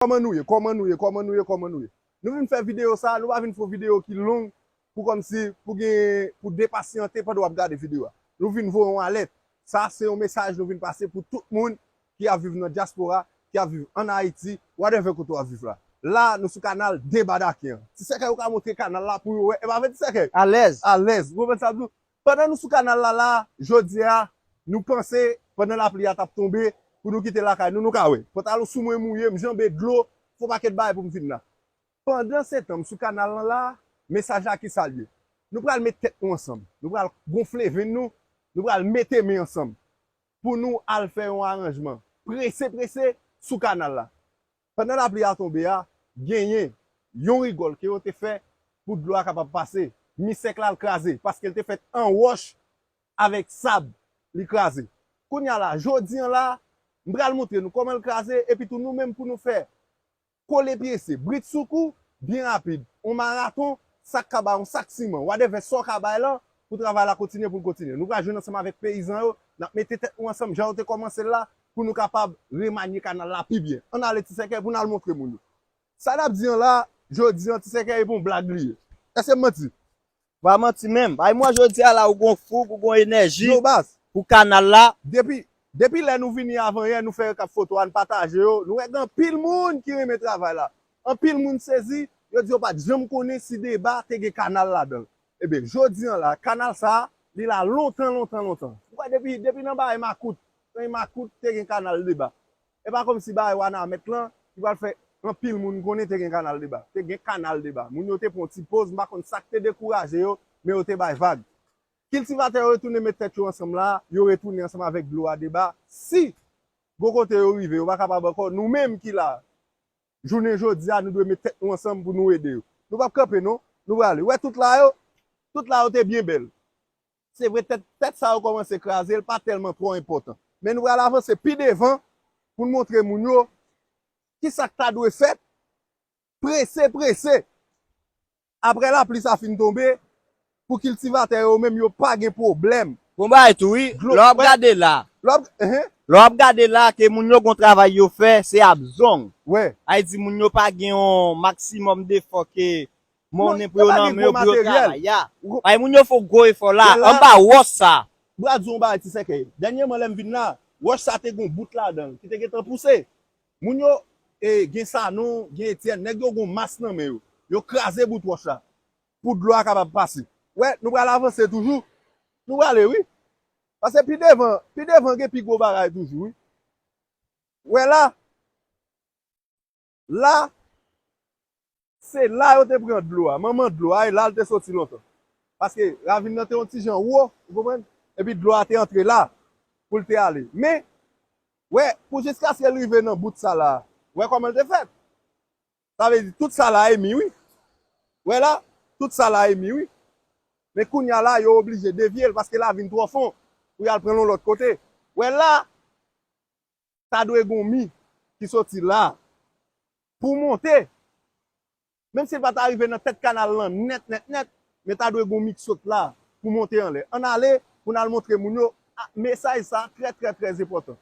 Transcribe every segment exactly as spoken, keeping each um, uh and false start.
Kòman nou ye? Kòman nou ye? Kòman nou ye? Kòman nou ye? Nou vin fè videyo sa, nou pa vin fè yon videyo ki long pou kòmsi, pou gen, pou depasyante pandan w ap gade videyo a. Nou vin voye yon alèt. Sa se yon mesaj nou vin pase pou tout moun ki ap viv nan dyaspora, ki ap viv ann Ayiti, whatever kote w ap viv la. La, nou sou kanal Deba Daken an. Ti Sèkèy ou ka montre kanal la pou yo wè. E pa vre, Ti Sèkèy? Alèz. Alèz. Ou konprann sa m di w? Pandan nou sou kanal la la, jodi a, nou panse, pandan lapli a t ap tonbe, pou nou kite lakay nou, nou ka wè. Pantalon sou mwen mouye, m janbe dlo, fè yon pakèt bagay pou m vin la. Pandan se tan, m sou kanal lan la, mesaj la ki sa l ye? Nou pral met tèt nou ansanm. Nou pral gonfle venn nou, nou pral mete men ansanm pou nou al fè yon aranjman prese, prese sou kanal la. Pandan lapli a tonbe a, genyen yon rigòl ke yo te fè pou dlo a kapab pase. Mi sèk la l kraze, paske l te fèt an wòch avèk sab, li kraze. Kounye a la, jodi an la, m pral montre nou kòman l kraze, epi tou nou menm pou nou fè kole pyese, britsoukou, byen rapid, on maraton, sa k ka bay on sak siman, whatever sa w ka bay lan, pou travay la kontinye, pou l kontinye. Nou pral jwenn ansanm avèk peyizan yo, n ap mete tèt nou ansanm, jan yo te kòmanse l la, pou nou kapab remanye kanal la pi byen. Ann ale, Ti Sèkèy, pou n al montre moun yo. Sa n ap di an la, jodi an, Ti Sèkèy, e pa yon blag li ye. Èske m manti? Pa manti menm. Bay mwen jodi a la, ou gon foug, ou gon enèji pou kanal la. Depi, depi lè nou vini avan yè, nou fè rekap foto a, n pataje yo. Nou wè gen anpil moun ki renmen travay la. Anpil moun sezi, yo di yo pa t janm konnen si Deba te gen kanal ladan l. Ebyen, jodi an la, kanal sa a, li la lontan, lontan, lontan. Ou wè depi, depi nan bagay makout, nan makout te gen kanal Deba. E pa kòmsi bagay Wanament lan, ki pral fè anpil moun konnen te gen kanal Deba. Te gen kanal Deba. Moun yo te pran yon ti poz, m pa konn sa k te dekouraje yo, men yo te bay vag. Kiltivatè yo retounen met tèt yo ansanm la, yo retounen ansanm avèk dlo a Deba. Si gwo kote yo rive, yo pa kapab ankò, nou menm ki la, jounen jodi a, nou dwe met tèt nou ansanm pou nou ede yo. Nou p ap kanpe non, nou prale. Ou wè tout la yo, tout la yo te byen bèl. Se vre, tèt, tèt sa yo kòmanse kraze, l pa tèlman twò enpòtan. Men nou pral avanse pi devan pou n montre moun yo ki sa k ta dwe fèt prese, prese. Apre lapli sa fin tonbe, pou kiltivatè yo menm yo pa gen pwoblèm. Gon bagay tou wi, lè w ap gade la, lè w ap, enhen, lè w ap gade la ke moun yo gon travay yo fè, se ap zong. Wè. Sa vle di moun yo pa gen yon maksimòm defò ke monnen pou yo nan men yo pou yo travay. Ya. Bay moun yo fè gwo efò la, anba wòch sa. M pral di w yon bagay, Ti Sèkèy. Dènyèman, lè m vin la, wòch sa te gon bout ladan l, ki te gentan pouse. Moun yo, e, gen Sanon, gen Etyèn, nèg yo gon mas nan men yo. Yo kraze bout wòch la pou dlo a kapab pase. Wè, nou pral avanse toujou. Nou prale, wi. Paske pi devan, pi devan gen pi gwo bagay toujou, wi. Wè la, la, se la yo te pran dlo a, manman dlo a, e la l te soti lontan. Paske ravin nan te yon ti jan wo, ou konprann? Epi dlo a te antre la, pou l te ale. Men, wè, pou jiskaske l rive nan bout sa la, wè kòman l te fèt? Sa vle di, tout sa la e mi, wi. Wè la, tout sa la e mi, wi. Men kounye a la, yo oblije devye l, paske la vin twò fon, pou y al pran l yon lòt kote. Wè la, ta dwe gon mi ki soti la pou monte. Menm si l pa ta rive nan tèt kanal lan nèt, nèt, nèt, men ta dwe gon mi ki sot la pou monte anlè. Ann ale pou n al montre moun yo, a, mesaj sa trè, trè, trè enpòtan.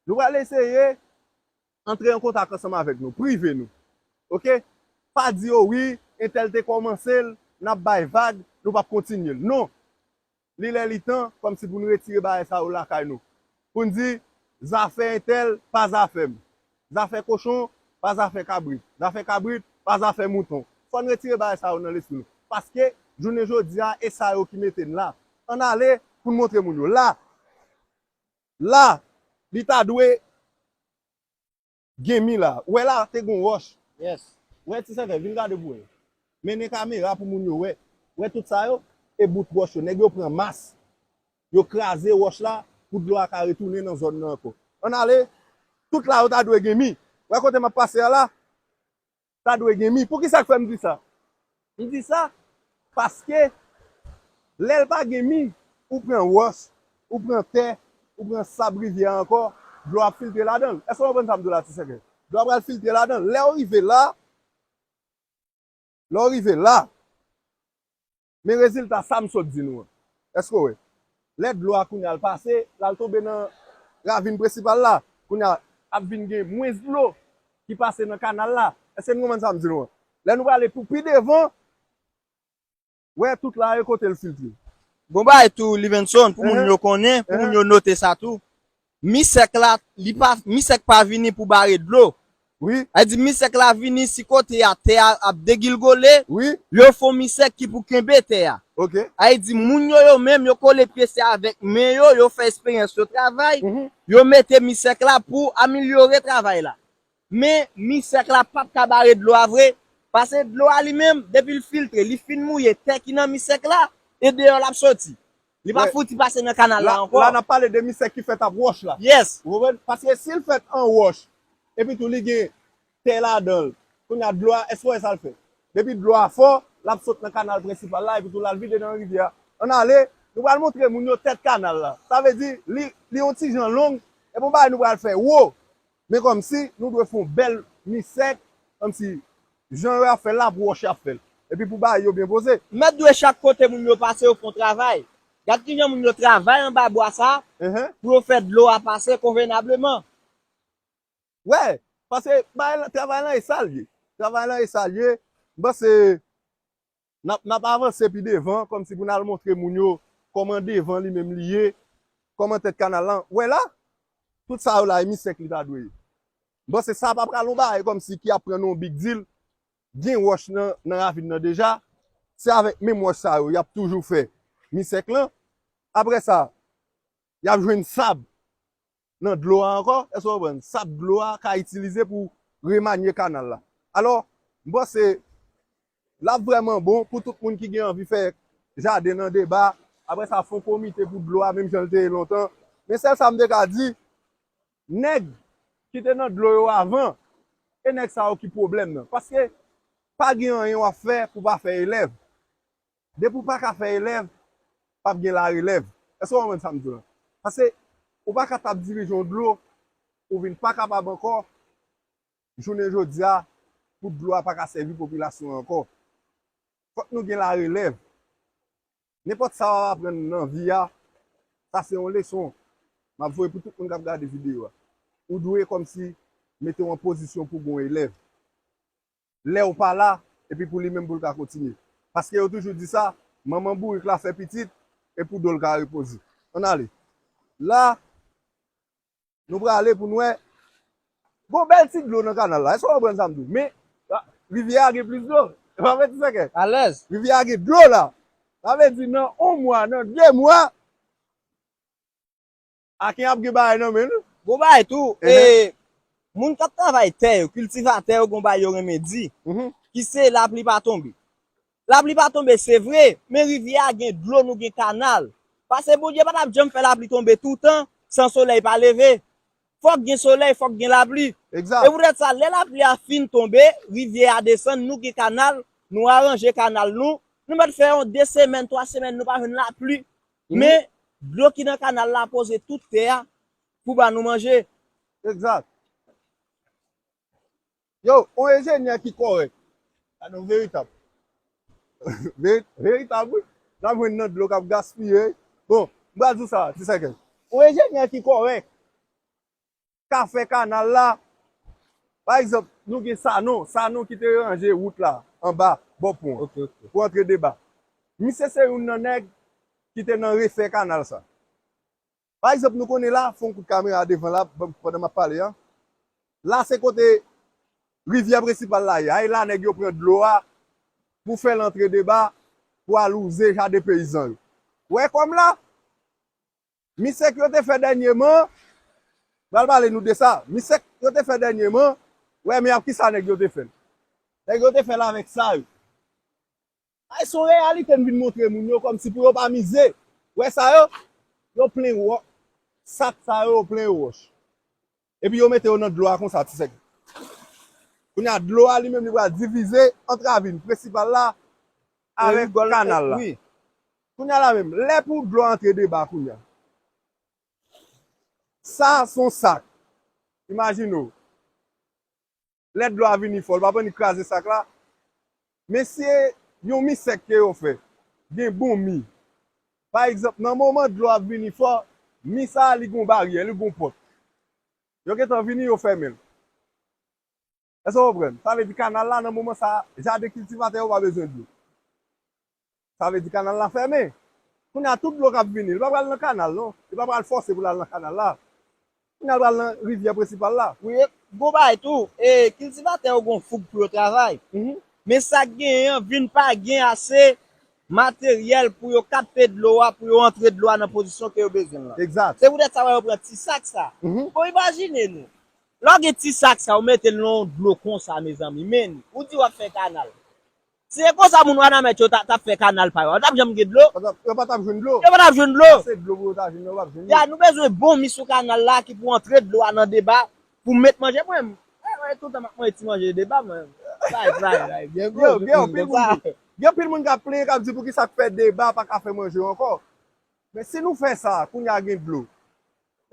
Nou pral eseye antre an kontak ansanm avèk nou, prive nou. Oke? Pa di, "O wi, entèl te kòmanse l, n ap bay vag, nou p ap kontinye l." Non. Li lè li tan, kòmsi pou n retire bagay sa yo lakay nou. Pou n di, "Zafè entèl, pa zafè m. Zafè kochon, pa zafè kabrit. Zafè kabrit, pa zafè mouton." Fò n retire bagay sa yo nan lespri nou. Paske, jounen jodi a, e sa yo ki mete n la. Ann ale pou n montre moun yo. La, la, li ta dwe gen mi la. Ou wè la, te gon wòch. Yes. Ou wè, Ti Sèkèy, vin gade pou wè. Mennen kamera pou moun yo wè. Ou wè tout sa yo? E bout wòch yo. Nèg yo pran mas. Yo kraze wòch la pou dlo a ka retounen nan zòn nan ankò. Ann ale, tout la yo ta dwe gen mi. Ou wè kote m ap pase a la? Ta dwe gen mi. Poukisa k fè m di sa? M di sa paske lè l pa gen mi, ou pran wòch, ou pran tè, ou pran sab rivyè a ankò, dlo ap filtre ladan l. Èske w konprann sa m di w la, Ti Sèkèy? Dlo a pral filtre ladan l. Lè w rive la, lè w rive la, men rezilta sa m sot di nou an. Èske w wè? Lè dlo a kounye a l pase, l al tonbe nan ravin prensipal la, kounye a ap vin gen mwens dlo. ki pase nan kanal la. Èske nou konprann sa m di nou an? Lè nou prale pou pi devan, wè tout la e kote l filtre. Gon bagay tou, Livenson, pou moun yo konnen, pou moun yo note sa tou. Misèk la, li pa, misèk pa vini pou bare dlo. Wi, Sa di misèk la vini si kote a tè a ap degilgole, wi, yo fon misèk ki pou kenbe tè a. ok. Sa di moun yo yo menm yo kole pye se avèk men yo, yo fè esperyans yo travay, Mhm. yo mete misèk la pou amelyore travay la. Men misèk la p ap ka bare dlo a vre, paske dlo a li menm, depi l filtre, li fin mouye tè ki nan misèk la, e deyò l ap soti. Li pa Wè. Fouti pase nan kanal la La, ankò. La n ap pale de misèk ki fèt ap wòch la. Yes. Ou konprann? Paske si l fèt an wòch, epi tou li gen tè ladan l, kounye a dlo a, èske w wè sa l fè? Depi dlo a fò, l ap sot nan kanal prensipal la, epi tou l al vide nan rivyè a. Ann ale, nou pral montre moun yo tèt kanal la. Sa vle di, li, li yon ti jan long, e bon bagay nou pral fè wo. Men kòmsi, nou dwe fè yon bèl misèk, kòmsi, jan yo ap fè l la, pou wòch y ap fè l. Epi pou bagay yo byen poze. Mèt dwe chak kote moun yo pase yo fon travay. Gad kijan moun yo travay anba bwa sa Enhen. Pou yo fè dlo a pase konvenableman. Wè, paske bagay lan, travay lan e sa l ye. Travay lan e sa l ye. M panse n ap, n ap avanse pi devan, kòmsi pou n al montre moun yo kòman devan li menm li ye, kòman tèt kanal lan. Wè la, tout sa yo la, e misèk li ta dwe ye. M panse sa pa pral yon bagay kòmsi ki ap pran nou yon big deal. Gen wòch nan, nan ravin nan deja. Se avèk menm wòch sa yo, y ap toujou fè misèk lan. Apre sa, y ap jwenn sab nan dlo a ankò. Èske w konprann? Sab dlo a ka itilize pou remanye kanal la. Alò, m panse l ap vrèman bon pou tout moun ki gen anvi fè jaden nan deba. Apre sa, fè yon komite pou dlo a, menm jan l te ye lontan. Men sèl sa m te ka di, nèg ki te nan dlo yo avan, e nèg sa yo ki pwoblèm nan. Paske pa gen anyen w ap fè pou pa fè elèv. Depi w pa ka fè elèv, p ap gen larelèv. Èske w konprann sa m di w lan? Paske ou pa ka t ap dirije yon dlo, ou vin pa kapab ankò, jounen jodi a, pou dlo a pa ka sèvi popilasyon an ankò. Fòk nou gen larelèv. Nenpòt sa w ap aprann nan vi a, sa se yon leson m ap voye pou tout moun k ap gade videyo a. Ou dwe kòmsi mete w an pozisyon pou gen yon elèv. Lè w pa la, epi pou li menm pou l ka kontinye. Paske yo toujou di sa, manman bourik la fè pitit, e pou do l ka repoze. Ann ale. La, nou prale pou n wè. Gon bèl ti dlo nan kanal la. Èske w konprann sa m di w? Men, la, rivyè a gen plis dlo. E pa vre, Ti Sèkè? Alèz. Rivyè a gen dlo la. Sa vle di nan yon mwa, nan de mwa, Aken ap gen bagay nan men l. Gon bagay tou, e, moun k ap travay tè yo, kiltivatè yo, gon bagay yo renmen di, ki se lapli pa tonbe. Lapli pa tonbe, se vre, men rivyè a gen dlo, nou gen kanal. Paske Bondye pa t ap janm fè lapli tonbe toutan san solèy pa leve. Fòk gen solèy, fòk gen lapli. Egzak. E poutèt sa, lè lapli a fin tonbe, rivyè a desann, nou gen kanal, nou aranje kanal nou, nou mèt fè yon de semèn, twa semèn, nou pa jwenn lapli. Men, dlo ki nan kanal la poze tout tè a pou ba nou manje. Egzak. Yo, yon enjenyè ki kòrèk. Gade yon veritab. Veri-, veritab, wi. N ap jwenn nan dlo k ap gaspiye. Bon, m pral di w sa, Ti Sèkè. Yon enjenyè ki kòrèk ka fè kanal la. Pa egzanp, nou gen Sanon. Sanon ki te ranje wout la, anba, bò pon an, pou antre Deba. Misye se youn nan nèg ki te nan refè kanal sa. Pa egzanp, nou konnen la, fè yon kout kamera devan la, ban-, pandan m ap pale a. La, se kote rivyè prensipal la ye. A, e la nèg yo pran dlo a pou fè l antre Deba, pou al wouze jaden peyizan yo. Ou wè kòm la? Misèk yo te fè dènyeman, m pral pale nou de sa. Misèk yo te fè dènyeman, ou wè, men ap kisa nèg yo te fè l? Nèg yo te fè l avèk sa yo. Ay, se yon reyalite m vin montre moun yo kòmsi pou yo pa mize. Ou wè sa yo? Yo plen wò-, sak sa yo, yo plen yo wòch. Epi yo mete yo nan dlo a konsa, Ti Sèkè. Kounye a, dlo a li menm li pral divize ant ravin prensipal la avèk kanal la. Kounye a la menm, lè pou dlo a antre Deba kounye a. Sa se yon sak. Imajine w. Lè dlo a vini fò, l p ap annik kraze sak la. Men si e yon mi sèk ke yo fè, gen bon mi. Pa egzanp, nan moman dlo ap vini fò, mi sa a li gon baryè, li gon pòt. Yo gentan vini, yo fèmen l. Èske w konprann? Sa vle di kanal la, nan moman sa a, jaden kiltivatè yo pa bezwen dlo. Sa vle di kanal la fèmen. Kounye a, tout dlo k ap vini, li pa pral nan kanal, non. Li pa pral fòse pou l al nan kanal la. Kounye a, l pral nan rivyè prensipal la. Wi, e, gon bagay tou, e, kiltivatè yo gon foug pou yo travay. Mhm. Men sa k genyen an vin pa gen ase materyèl pou yo kapte dlo a, pou yo antre dlo a nan pozisyon ke yo bezwen l lan. Egzat. Se poutèt sa w wè yo pran ti sak sa. Mhm. Bon, imajine nou. Lè w gen ti sak sa, ou mete l nan yon dlo konsa, mezanmi, men, ou di w ap fè kanal. Si se konsa moun Wanament yo t ap fè kanal pa yo, yo t ap janm gen dlo? Yo pa t ap jwenn dlo. Yo pa t ap jwenn dlo. Se dlo pou yo ta jwenn, yo p ap jwenn li. Ya, nou bezwen bon mi sou kanal la ki pou antre dlo a nan deba, pou met manje. Mwen, mwen, mwen, toutan m ap manje ti manje deba, mwen. Bay, bay, bay, byen gwo, yo, gen anpil moun ki, gen anpil moun k ap plenyen, k ap di poukisa k fè deba pa ka fè manje yo ankò. Men si nou fè sa, kounye a gen dlo.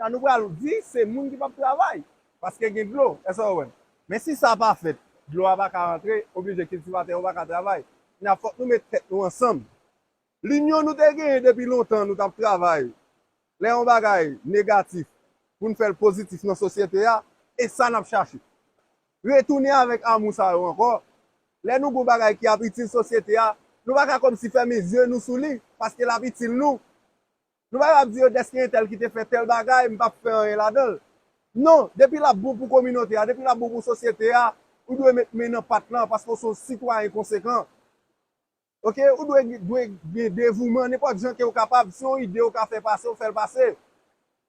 Sa nou pral di, se moun ki p ap travay, paske gen dlo, èske w konprann? Men si sa pa fèt, dlo a pa ka rantre, oblije kiltivatè yo pa ka travay. Kounye a fòk nou met tèt nou ansanm. Linyon nou te genyen depi lontan, nou t ap travay. Lè yon bagay negatif, pou n fè l pozitif nan sosyete a, e sa n ap chache. Retounen avèk amou sa yo ankò. Lè nou gon bagay ki ap itil sosyete a, nou pa ka kòmsi fèmen zye nou sou li, paske l ap itil nou. Nou pa ka ap di yo dèske entèl ki te fè tèl bagay, m p ap fè anyen ladan l. Non, depi l ap bon pou kominote a, depi l ap bon pou sosyete a, ou dwe met men nan pat lan paske w se yon sitwayen konsekan. Oke, ou dwe, dwe gen devouman nenpòt jan ke w kapab. Si yon ide w ka fè pase, w fè l pase.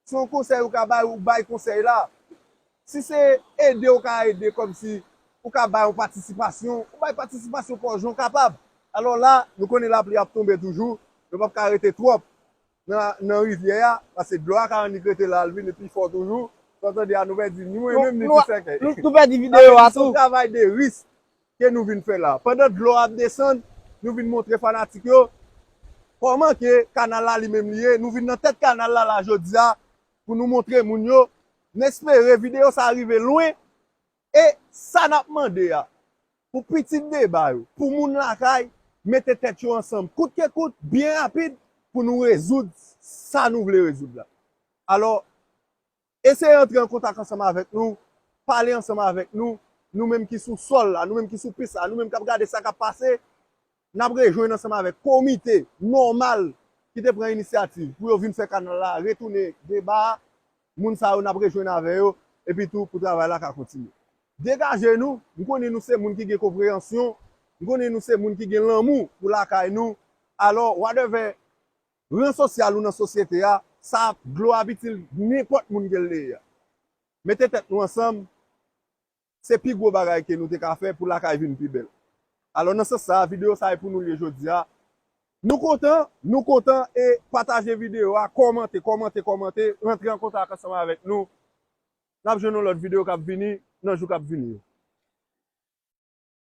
Si yon konsèy ou ka bay, ou bay konsèy la. Si se ede w ka ede kòmsi ou ka bay yon patisipasyon, ou bay patisipasyon pa w jan w kapab. Alò la, nou konnen lapli ap tonbe toujou, nou p ap ka rete twòp nan, nan rivyè a, paske dlo a ka annik rete la, l vini pi fò toujou. Sa w tande a, nou pèdi ni mwen menm, ni ti sèkèy. Nou, nou pèdi videyo a tou. Se yon travay de risk ke nou vin fè la. Pandan dlo a ap desann, nou vin montre fanatik yo kòman ke kanal la li menm li ye. Nou vin nan tèt kanal la, la jodi a, pou nou montre moun yo. N espere videyo sa a rive lwen. E sa n ap mande a, pou pitit deba yo, pou moun lakay, mete tèt yo ansanm, kout ke kout, byen rapid, pou nou rezoud sa nou vle rezoud la. Alò, eseye antre an kontak ansanm avèk nou, pale ansanm avèk nou, nou menm ki sou sòl la, nou menm ki sou pis la, nou menm k ap gade sa k ap pase, n ap rejwenn ansanm avèk komite nòmal ki te pran inisyativ pou yo vin fè kanal la, retounen deba a, moun sa yo, n ap rejwenn avè yo, epi tou pou travay la ka kontinye. Degaje nou, m konnen nou se moun ki gen konpreyansyon, m konnen nou se moun ki gen lanmou pou lakay nou, alò, wadèvè ran sosyal ou nan sosyete a, sa dlo ap itil nenpòt moun ke l te ye a. Mete tèt nou ansanm, se pi gwo bagay ke nou te ka fè pou lakay vin pi bèl. Alò, nan sans sa a, videyo sa a e pou nou l ye jodi a. Nou kontan, nou kontan e pataje videyo a, kòmante, kòmante, kòmante, rantre an kontak ansanm avèk nou. N ap jwenn yon lòt videyo k ap vini nan jou k ap vini yo.